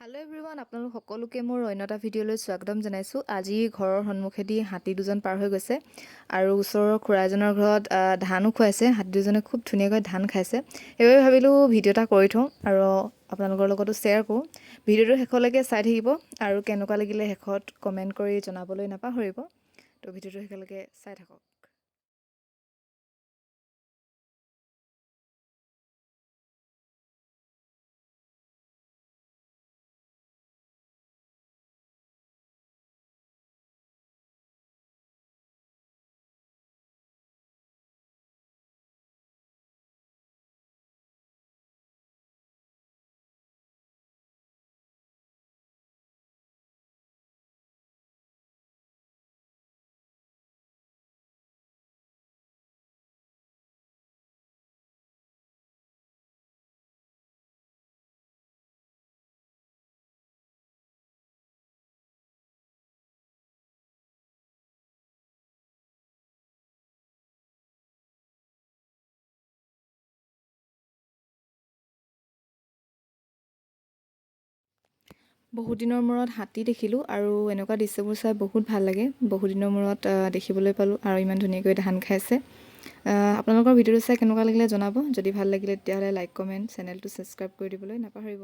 Hello' everyone, আপোনালোক সকলোকে মোৰ অন্য এটা ভিডিঅ'লৈ স্বাগতম জনাইছোঁ। আজি ঘৰৰ সন্মুখেদি হাতী দুজন পাৰ হৈ গৈছে আৰু ওচৰৰ খুৰা এজনৰ ঘৰত ধানো খুৱাইছে। হাতী দুজনে খুব ধুনীয়াকৈ ধান খাইছে। সেইবাবে ভাবিলোঁ ভিডিঅ' এটা কৰি থওঁ আৰু আপোনালোকৰ লগতো শ্বেয়াৰ কৰোঁ। ভিডিঅ'টো শেষলৈকে চাই থাকিব আৰু কেনেকুৱা লাগিলে শেষত কমেণ্ট কৰি জনাবলৈ নাপাহৰিব। তো ভিডিঅ'টো শেষলৈকে চাই থাকক। বহুত দিনৰ মূৰত হাতী দেখিলোঁ আৰু এনেকুৱা দৃশ্যবোৰ চাই বহুত ভাল লাগে। বহুত দিনৰ মূৰত দেখিবলৈ পালোঁ আৰু ইমান ধুনীয়াকৈ ধান খাইছে। আপোনালোকৰ ভিডিঅ'টো চাই কেনেকুৱা লাগিলে জনাব। যদি ভাল লাগিলে তেতিয়াহ'লে লাইক, কমেণ্ট, চেনেলটো ছাবস্ক্ৰাইব কৰি দিবলৈ নাপাহৰিব।